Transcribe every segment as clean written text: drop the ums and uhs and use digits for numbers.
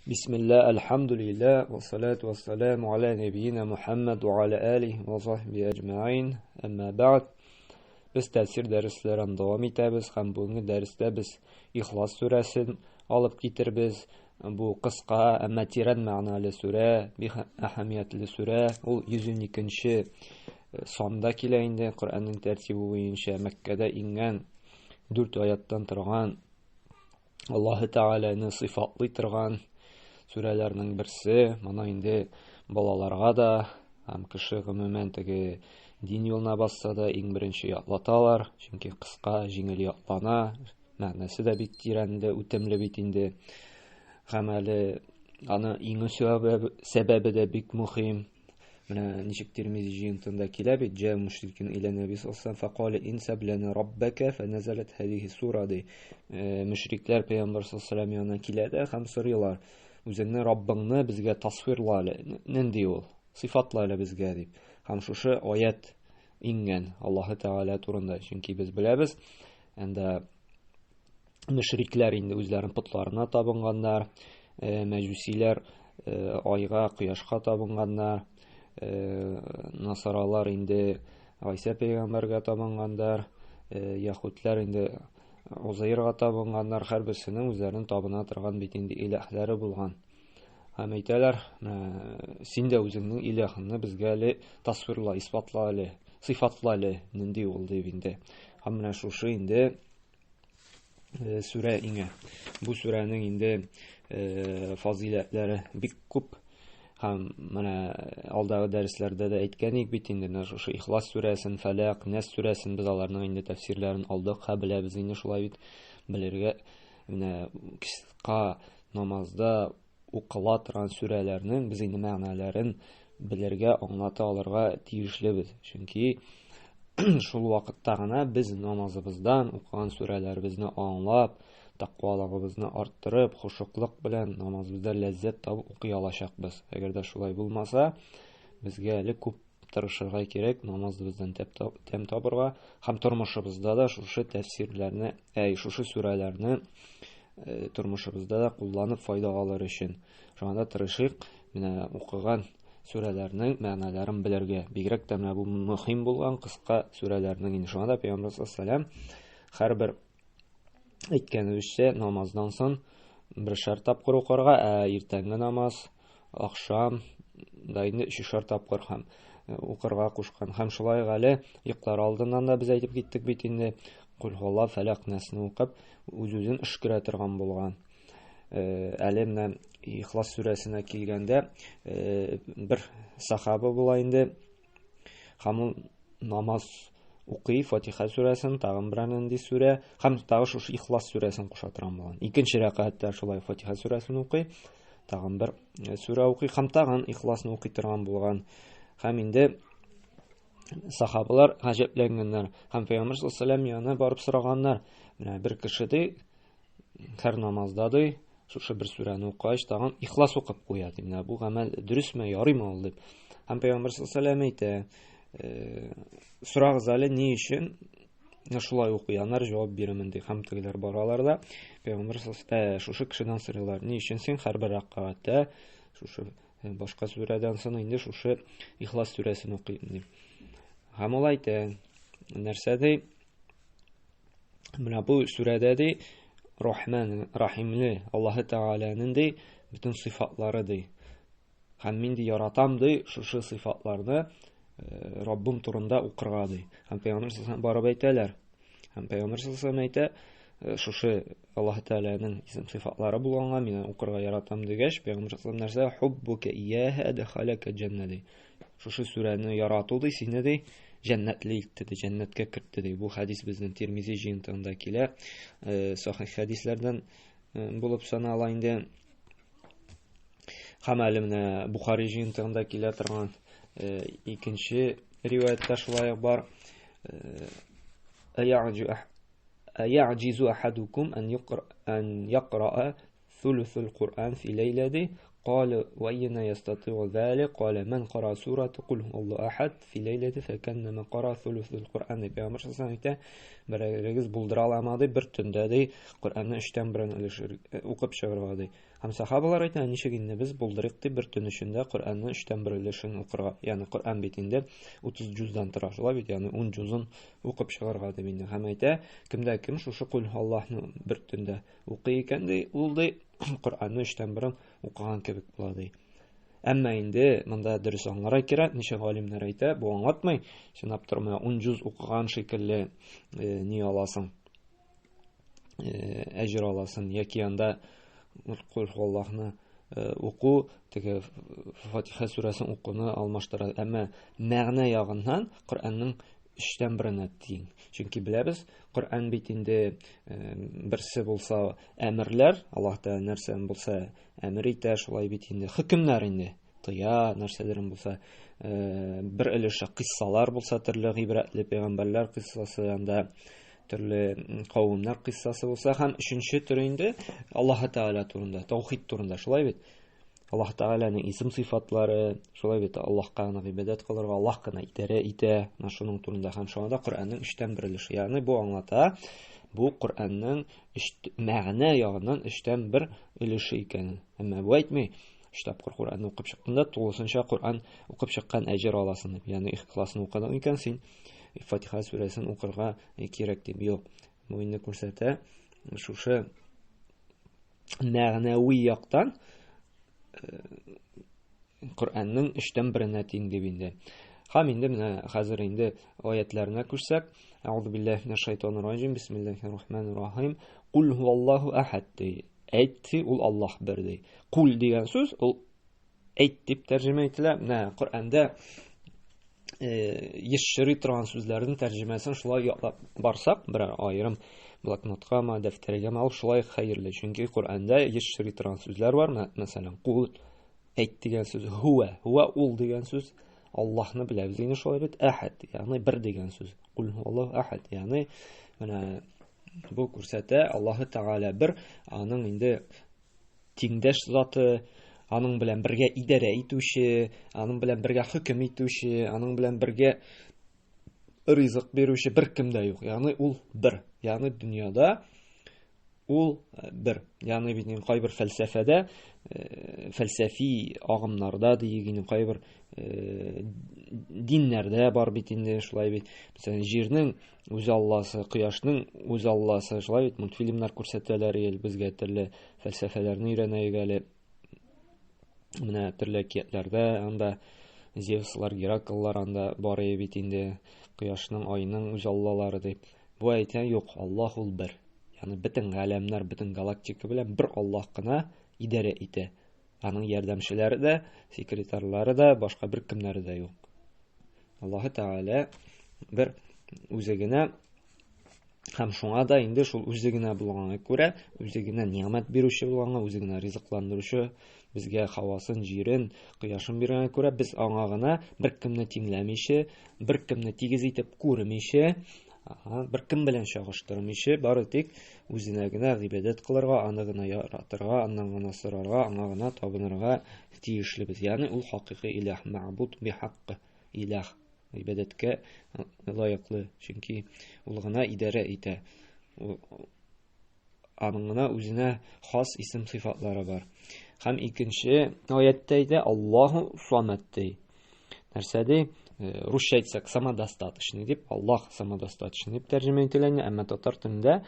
Бисмилла, әлхәмдүлилләһ, вассалату вассаламу аля нәбиина Мухаммад ва аля алихи ва сахбихи әҗмәгыйн. Әмма бәгъд. Без тәфсир дәресләрен дәвам итәбез һәм бүгенге дәрестә без Ихлас сүрәсен алып китербез. Бу кыска, әмма тирән мәгънәле сүрә, бик әһәмиятле сүрә. Ул 112 нче санда килә инде Коръәннең тәртибе буенча Мәккәдә иңгән 4 аяттан торган Аллаһы Тәгаләне сыйфатлый торган сүрәләрнең берсе. Моны инде балаларга да һәм кеше гомумән теге дин юлына басса да иң беренче ятлаталар, чөнки кыска, җиңел ятлана, мәгънәсе дә бик тирәнле, үтемле бит инде. Һәм әле аны иңү сәбәбе дә бик мөһим. Менә ничек Тирмизи җыентында килә бит, җә мушрикин илә нәби саллаллаху фәкале инсаб ләнә раббака фәнәзәләт һәдиһи сура ди. Мушрикләр пәйгамбәр саллаллаху алейһи янына килә дә һәм сорыйлар, үзеңне Раббыңны безгә тасвирла әле, нинди ул? Сыйфатла әле безгә дип. Һәм шушы аят иңгән Аллаһы Тәгалә турында, чөнки без беләбез, анда мөшрикләр инде үзләренең потларына табынганнар, мәҗүсиләр айга, кояшка табынганнар, насаралар инде Гайсә пәйгамбәргә табынганнар, яһүдләр инде Узаирга табынганнар, һәрберсенең үзләренең табына торган бит инде иләһләре булган. Һәм әйтәләр, син дә үзеңнең иләһыңны безгә әле тасвирла, исбатла әле, сыйфатла әле, нинди ул дип инде. Һәм менә шушы инде сүрә иңә. Бу сүрәнең инде фазыйләтләре бик күп. Һәм менә алдагы дәресләрдә дә әйткән идек бит инде, менә шушы Ихлас сүрәсен, Фәләк, Нәс сүрәсен без аларның инде тәфсирләрен алдык, һә беләбез инде шулай бит белергә. Менә кыска намазда укыла торган сүрәләрнең без инде мәгънәләрен белергә, аңлата алырга тиешлебез. Чөнки шул вакытта гына без намазыбыздан укыган сүрәләребезне аңлап, тәкъвалыгыбызны арттырып, хушуклык белән намазыбызда ләззәт табып укый алачакбыз. Әгәр дә шулай булмаса, безгә әле күп тырышырга кирәк, намазыбыздан тәм табырга һәм тормышыбызда да шушы тәфсирләрне, әй, шушы сүрәләрне тормышыбызда да кулланып файда алыр өчен. Шуңа да тырышыйк, менә укыган сүрәләрнең мәгънәләрен белергә. Бигрәк тә менә бу мөһим булган кыска сүрәләрнең инде. Шуңа да Пәйгамбәр саллаллаху алейһи ва һәрбер әйткәнебезчә, намаздан соң бершәр тапкыр укырга, ә иртәнге намаз, ахшам да инде өчешәр тапкыр һәм укырга кушкан. Һәм шулай ук әле йоклар алдыннан да без әйтеп киттек бит инде, Кул һуалла, Фәләк, Нәсне укып, үз-үзен өшкерә торган булган. Әле менә Ихлас сүрәсенә килгәндә, бер сахаба була инде, һәм ул намаз укый, Фатиха сүрәсен, тагын берәр нинди сүрә, һәм тагы шушы Ихлас сүрәсен куша торган булган. Икенче рәкәгатьтә шулай Фатиха сүрәсен укый, тагын бер сүрә укый һәм тагын Ихласны укый торган булган. Һәм инде сахабалар гаҗәпләнгәннәр һәм Пәйгамбәр саллаллаху алейһи янына барып сораганнар. Менә бер кеше ди, һәр намазда ди, шушы бер сүрәне укыгач, тагын Ихлас укып куя ди. Менә бу гамәл дөресме, ярыймы ул дип. Һәм Пәйгамбәр саллаллаху алейһи әйтә, сорагыз әле ни өчен шулай укый, аннары җавап бирәмен ди. Һәм тегеләр баралар да, Пәйгамбәр саллаллаху шушы кешедән сорыйлар, ни өчен син һәрбер рәкәгатьтә шушы башка сүрәдән соң инде шушы Ихлас сүрәсен укыйм ди. Һәм ул әйтә, нәрсә ди? Менә бу сүрәдә ди, Рахман, Рахимле Аллаһы Тәгаләнең ди бөтен сыйфатлары ди. Һәм мин ди яратам ди шушы сыйфатларны Раббым турында укырга ди. Һәм Пәйгамбәр саллаллаху барып әйтәләр. Һәм Пәйгамбәр саллаллаху әйтә, шушы Аллаһ Тәгаләнең исем сыйфатлары булганга мин укырга яратам дигәч, Пәйгамбәр саллаллаху нәрсә? Хуббука ияһа дахалака җәннә ди. Шушы сүрәне ярату ди, сине ди җәннәтле итте ди, җәннәткә кертте ди. Бу хәдис безнең Тирмизи җыентыгында килә. Сахих хәдисләрдән булып санала инде. Һәм әле менә Бухари җыентыгында килә торган икенче риваятьтә шулай ук бар. Әяҗизу ахадукум ан якра ан якраа thuluthul Qur'an fi ләйлә ди. قالوا وأينا يستطيع ذلك قال من قرأ سورة قل هو الله أحد في ليلة فكأنما قرأ ثلث القرآن дип Пәйгамбәр саллаллаху әйтә, берегез булдыра аламы ди, бер төндә ди, Коръәнне өчтән берен өлеш укып чыгарга ди. Һәм сахабалар әйтә, ничек инде без булдырыйк ди, бер төн эчендә Коръәнне өчтән бер өлешен укырга. Ягъни Коръән бит инде 30 җуздан тора, шулай бит, ягъни 10 җузын укып чыгарга дип инде. Һәм әйтә, кемдә кем шушы Кул Аллаһны бер төндә укый икән ди, ул ди Коръәнне өчтән берен укыган кебек була ди. Әмма инде монда дөрес аңларга кирәк, ничә галимнәр әйтә, бу аңлатмый. Чынлап торып, менә 10 җуз укыган шикелле э, ни аласың, э, әҗер аласың, яки анда Кул Аллаһны э, уку, теге Фатиха сүрәсен укуны алмаштыра. Әмма мәгънә ягыннан Коръәннең өчтән беренә тиң. Чөнки беләбез, Коръән бит инде э, берсе булса әмерләр, Аллаһ Тәгалә нәрсәне булса әмер итә, шулай бит инде хөкемнәр инде тыя нәрсәләрен булса, э, бер өлеше кыйссалар булса, төрле гыйбрәтле пәйгамбәрләр кыйссасы, анда төрле кавымнар кыйссасы булса, һәм өченче төре инде Аллаһ Тәгалә турында, таухид турында, шулай бит. Аллаһ Тәгаләнең исем сыйфатлары, шулай бит, Аллаһка гына гыйбадәт кылырга, Аллаһ кына идарә итә, менә шуның турында һәм шуңа да Коръәннең өчтән бер өлеше. Ягъни бу аңлата, бу Коръәннең өч мәгънә ягыннан өчтән бер өлеше икәнен. Әмма бу әйтми, өч тапкыр Коръәнне укып чыктың да, тулысынча Коръән укып чыккан әҗер аласың дип. Ягъни Ихласны укыдың икән, син Фатиха сүрәсен укырга кирәк дип. Юк. Бу инде күрсәтә шушы мәгънәви яктан э, Коръәннең өчтән беренә тиң дип инде. Һәм инде менә хәзер инде аятларына күчсәк, Әгъузу биллаһи минәш шайтанир раҗим, бисмиллаһир рахманир рахим. Кул һуаллаһу ахад ди. Әйт, ул Аллаһ бер ди. Кул дигән сүз ул әйт дип тәрҗемә ителә. Менә Коръәндә э, еш чырый торган сүзләрнең тәрҗемәсен шулай ятлап барсак, берәр аерым блокноткамы, дәфтәргәме алып шулай хәерле. Чөнки Коръәндә еш чырый торган сүзләр бар. Мәсәлән, кул әйт дигән сүз, һуә, һуә ул дигән сүз. Аллаһны беләбез инде шулай бит, әхәд, ягъни бер дигән сүз. Кул һуаллаһу әхәд, ягъни менә бу күрсәтә Аллаһы Тәгалә бер, аның инде тиңдәш заты, аның белән бергә идарә итүче, аның белән бергә хөкем итүче, аның белән бергә ризык бирүче бер кем дә юк. Ягъни ул бер. Ягъни дөньяда ул э, бер. Ягъни бит инде кайбер фәлсәфәдә, э, фәлсәфи агымнарда диек инде кайбер э, диннәрдә бар бит инде шулай бит. Мәсәлән, җирнең үз алласы, кояшның үз алласы, шулай бит мультфильмнар күрсәтәләр ел безгә төрле фәлсәфәләрне өйрәнәйек әле. Менә төрле әкиятләрдә анда Зевслар, Геракллар анда бар иде бит инде, кояшның, айның үз аллалары дип. Бу әйтә, юк, Аллаһ ул бер. Ягъни бөтен галәмнәр, бөтен галактика белән бер Аллаһ кына идарә итә. Аның ярдәмчеләре дә, секретарьлары да, башка бер кемнәре дә юк. Аллаһы Тәгалә бер үзе генә һәм шуңа да инде шул үзе генә булганга күрә, үзе генә нигъмәт бирүче булганга, үзе генә ризыкландыручы, безгә һавасын, җирен, кояшын биргәнгә күрә, без аңа гына беркемне тиңләмичә, беркемне тигез итеп күрмичә, беркем белән чагыштырмыйча, бары тик үзенә генә гыйбадәт кылырга, аны гына яратырга, аннан гына сорарга, аңа гына табынырга тиешлебез. Ягъни ул хакыйкый илаһ, мәгъбуд бихакк илаһ, гыйбадәткә лаеклы, чөнки ул гына идарә итә. Аның гына үзенә хас исем сыйфатлары бар. Һәм икенче аятта әйтә, Аллаһу самад ди. Нәрсә ди? Э, русча әйтсәк, самодостаточный дип, Аллаһ самодостаточный дип тәрҗемә ителә, әмма татар телендә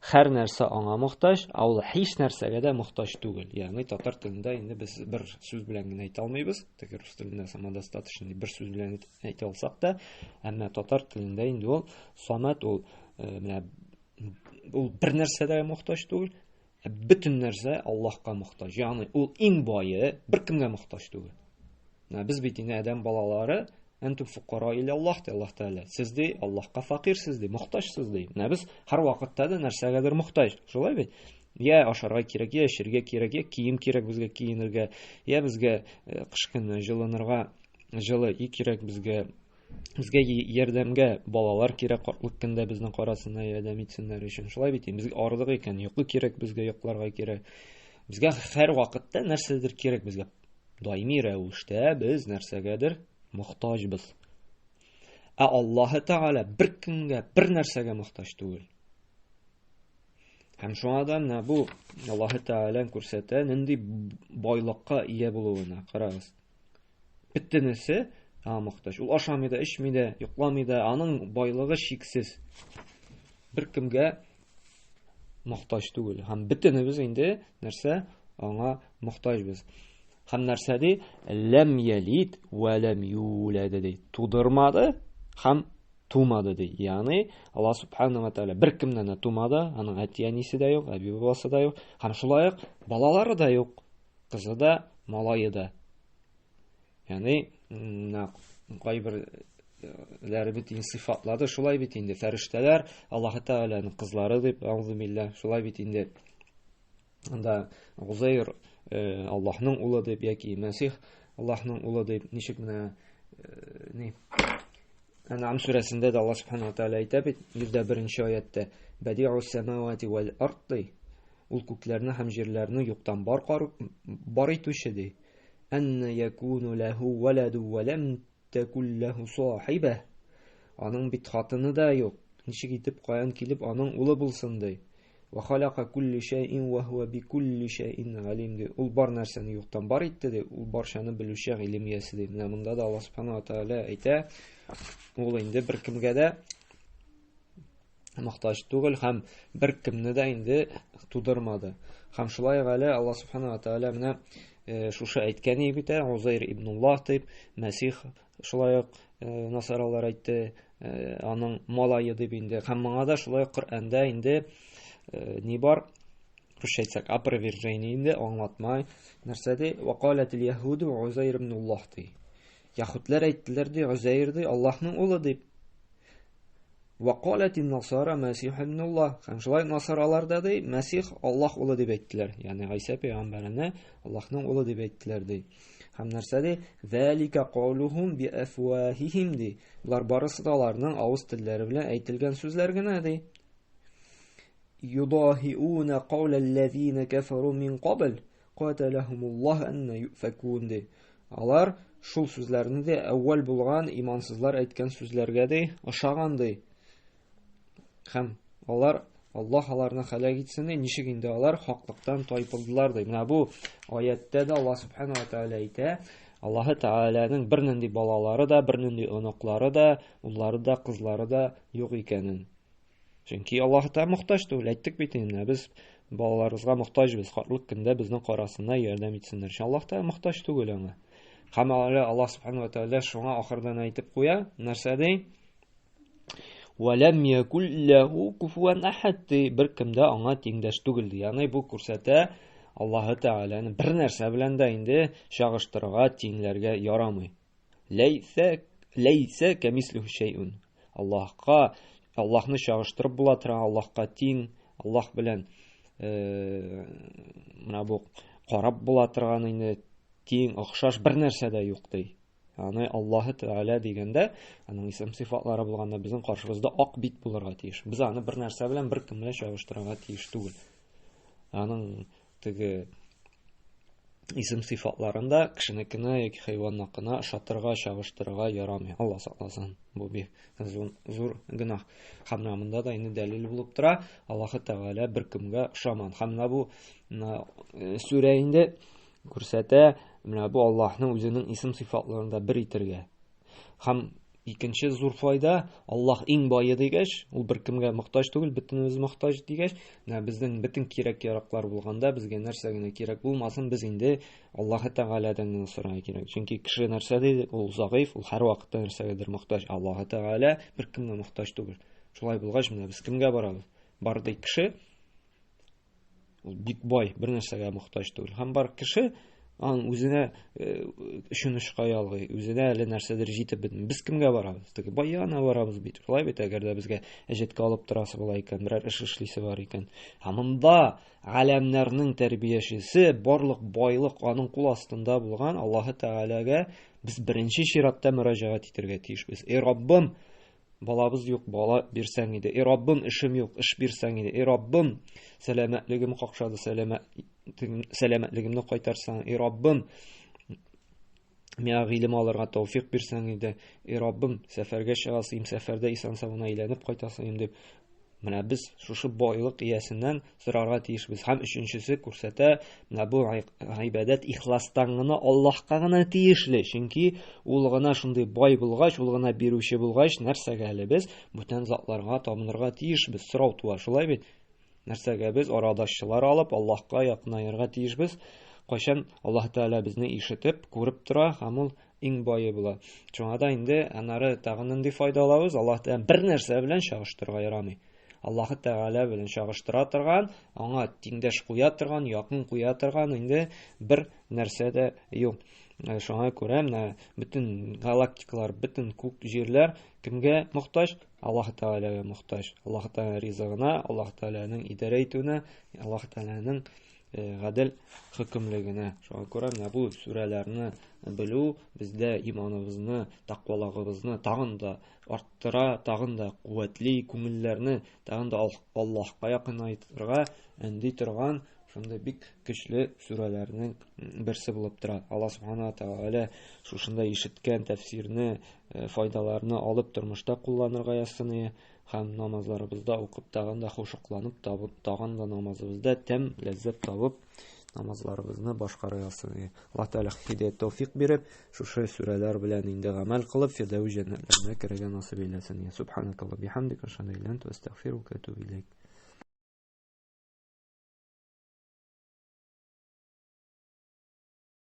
һәр нәрсә аңа мохтаҗ, ә ул һич нәрсәгә дә мохтаҗ түгел. Ягъни татар телендә инде без бер сүз белән генә әйтә алмыйбыз. Теге рус телендә самодостаточный бер сүз белән әйтә алсак та, әмма татар телендә инде ул самат ул э, менә ул бер нәрсәгә дә мохтаҗ түгел, ә бөтен нәрсә Аллаһка мохтаҗ. Ягъни ул иң бае, беркемгә мохтаҗ түгел. Менә без бит инде адәм балалары, әнтум фукара иля Аллаһ ди Аллаһ Тәгалә. Сез ди Аллаһка факирсез ди, мохтаҗсыз ди. Менә без һәр вакытта да нәрсәгәдер мохтаҗ. Шулай бит? Я ашарга кирәк, я эчәргә кирәк, я кием кирәк безгә киенергә, я безгә э, кыш көне җылынырга җылы өй кирәк безгә. Безгә ярдәмгә балалар кирәк, картлык көндә безнең карасыннар, ярдәм итсеннәр өчен. Шулай бит, безгә ардык икән, йокы кирәк, безгә йокларга кирәк. Безгә һәр вакытта нәрсәдер кирәк безгә. Даими рәвештә без нәрсәгәдер мохтаҗбыз. Ә Аллаһы Тәгалә беркемгә, бер нәрсәгә мохтаҗ түгел. Һәм шуңа да менә бу Аллаһы Тәгалә күрсәтә, нинди байлыкка ия булуына. Карагыз. Бөтенесе аңа мохтаҗ. Ул ашамый да, эчми дә, йокламый да, аның байлыгы чиксез. Беркемгә мохтаҗ түгел. Һәм бөтенебез инде нәрсә аңа мохтаҗбыз. Һәм нәрсә ди? Ләм ялид вә ләм юлад ди. Тудырмады һәм тумады ди. Ягъни Аллаһ субханаһу ва тааля беркемнән дә тумады, аның әти-әнисе дә юк, әби-бабасы да юк, һәм шулай ук балалары да юк. Кызы да, малае да. Ягъни менә кайберләре бит инде сыйфатлады, шулай бит инде фәрештәләр Аллаһ Тәгаләнең кызлары дип, аузубилла, шулай бит инде. Анда Гузайр э, Аллаһның улы дип яки Мәсих Аллаһның улы дип, ничек менә э, ни Ән'ам сүрәсендә дә Аллаһ субханаһу ва тааля әйтә бит, 101 аятьтә, Бәди'у самавати вәл ард ди. Ул күкләрне һәм җирләрне юктан бар бар итүче ди. Әнна якуну ләһу валаду ва лам тәкул ләһу сахиба. Аның бит хатыны да юк. Ничек итеп каян килеп аның улы булсын ди. Ва халака кулли шәйин ва хуа би кулли шәйин галим ди. Ул бар нәрсәне юктан бар итте ди. Ул барчаны белүче гыйлем иясе ди. Менә монда да Аллаһ субхану ва тааля әйтә, ул инде беркемгә дә мохтаҗ түгел һәм беркемне дә инде тудырмады. Һәм шулай ук әле Аллаһ субхану ва тааля менә э, шушы әйткән бит, ә, Узайр ибнуллаһ дип, Мәсих шулай ук э, насаралар әйтте, э, аның малае дип инде. Һәм моңа да шулай ук Коръәндә инде ни бар? Русча әйтсәк, опровержение инде, аңлатма. Нәрсә ди? Вакалатил яһуду Узайр ибнуллаһ ди. Яһүдләр әйттеләр ди, Узайр ди, Аллаһның улы дип. Вакаләтин насара Мәсих ибнуллаһ. Һәм шулай насаралар да ди, Мәсих Аллаһ улы дип әйттеләр. Ягъни Гайсә пәйгамбәрне Аллаһның улы дип әйттеләр ди. Һәм нәрсә ди? Залика каулухум би афвахихим ди. Болар барысы да аларның авыз телләре белән әйтелгән сүзләр генә ди. Юдаһиуна кауләлләзина кафару мин кабл каталахумуллаһ анна юфакун ди. Алар шул сүзләрне дә әүвәл булган имансызлар әйткән сүзләргә ди ошаган ди. Һәм алар Аллаһ аларны һәлак итсен ди, ничек инде алар хаклыктан тайпылдылар ди. Менә бу аяттә дә Аллаһ субхана ва тааля әйтә, Аллаһы Тәгаләнең бернинди балалары да, бернинди оныклары да, уллары да, кызлары да юк икәнен. Чөнки Аллаһ Тәгалә мохтаҗ түгел. Әйттек бит инде, без балаларыбызга мохтаҗбыз. Картлык көндә безнең карасына ярдәм итсеннәр. Чөнки Аллаһ Тәгалә мохтаҗ түгел аңа. Һәм әле Аллаһ Субхану ва Тәгалә шуңа ахырдан әйтеп куя, нәрсә ди? Ва лам якул лаху куфуан ахад ди, беркем дә аңа тиңдәш түгел ди. Ягъни бу күрсәтә Аллаһ Тәгаләне бер нәрсә белән дә инде чагыштырырга, тиңләргә ярамый. Ләйсә ләйсә кәмислүһ шәйун. Аллаһка Аллаһны чагыштырып була тора, Аллаһка тиң, Аллаһ белән э, менә бу карап була торган инде тиң, охшаш бер нәрсә дә юк ди. Аны Аллаһы Тәгалә дигәндә, аның исем сыйфатлары булганда безнең каршыбызда ак бит булырга тиеш. Без аны бер нәрсә белән бер кем белән чагыштырырга тиеш түгел. Аның теге исем сыйфатларын да кешенекенә яки хайванныкына ошатырга, чагыштырырга ярамый. Алла сакласын. Бу бик зур, зур гөнаһ. Һәм менә монда да инде дәлил булып тора. Аллаһы Тәгалә беркемгә ошаман. Һәм менә бу э, сүрә инде күрсәтә, менә бу Аллаһның үзенең исем сыйфатларын да бер итергә. Һәм икенче зур файда, Аллаһ иң бае дигәч, ул беркемгә мохтаҗ түгел, бөтенебез мохтаҗ дигәч, менә безнең бөтен кирәк-яраклар булганда, безгә нәрсә генә кирәк булмасын, без инде Аллаһ Тәгаләдән генә сорарга кирәк. Чөнки кеше нәрсә ди, ул зәгыйф, ул һәрвакытта нәрсәгәдер мохтаҗ. Аллаһ Тәгалә беркемгә мохтаҗ түгел. Шулай булгач, менә без кемгә барабыз? Бар ди кеше, Ул бик бай, бер нәрсәгә мохтаҗ түгел. Һәм бар кеше аның үзенә э, өчен очка ялгый, үзенә әле нәрсәдер җитеп бетми. Без кемгә барабыз? Теге бай янына барабыз бит. Шулай бит, әгәр дә безгә әҗәткә алып торасы була икән, берәр эш эшлисе бар икән. Һәм монда галәмнәрнең тәрбиячесе, барлык байлык аның кул астында булган Аллаһы Тәгаләгә без беренче чиратта мөрәҗәгать итәргә тиешбез. Эй Раббым, балабыз юк, бала бирсәң иде. Эй Раббым, эшем юк, эш бирсәң иде. Эй Раббым, сәламәтлегем какшады, сәламәтлегемне кайтарсаң. Эй Раббым, миңа гыйлем алырга тәүфик бирсәң иде. Эй Раббым, сәфәргә чыгасыем, сәфәрдә исән-сау әйләнеп кайтасыем дип. Менә без шушы байлык иясеннән сорарга тиешбез. Һәм өченчесе күрсәтә, менә бу гыйбадәт ихластан гына Аллаһка гына тиешле. Чөнки ул гына шундый бай булгач, ул гына бирүче булгач, нәрсәгә әле без бүтән затларга табынырга тиешбез? Сорау туа, шулай бит? Нәрсәгә без арадашчылар алып Аллаһка якынаерга тиешбез? Кайчан Аллаһ Тәгалә безне ишетеп, күреп тора һәм ул иң бае була. Шуңа да инде аннары тагын нинди файда алабыз? Аллаһ Тәгалә бер нәрсә белән чагыштырырга ярамый. Аллаһ Тәгалә белән чагыштыра торган, аңа тиңдәш куя торган, якын куя торган инде бер нәрсә дә юк. Э, шуңа күрә менә бөтен галактикалар, бөтен күк җирләр кемгә мохтаҗ? Аллаһ Тәгаләгә мохтаҗ. Аллаһ Тәгалә ризыгына, Аллаһ Тәгаләнең идарә итүенә, Аллаһ Тәгаләнең э, гадел хөкемлегенә. Шуңа күрә менә бу сүрәләрне белү бездә иманыбызны, тәкъвалыгыбызны тагын да арттыра, тагын да куәтли, күңелләрне тагын да Аллаһка якынайтырга өнди торган шундый бик көчле сүрәләрнең берсе булып тора. Аллаһ Субхана Тәгалә шушында ишеткән тәфсирне, э, файдаларны алып тормышта кулланырга язсын ие һәм намазларыбызда укып тагын да хушукланып табып, тагын да намазыбызда тәм, ләззәт табып намазларыбызны башкара язсын ие. Аллаһ Тәгалә һидәят тәүфик биреп, шушы сүрәләр белән инде гамәл кылып, Фирдәүс җәннәтләренә керергә насыйп әйләсен. Субханакаллаһ бихамдика, ашһаду ан ла илаһа илля анта, астагфирука ва атубу иләйк.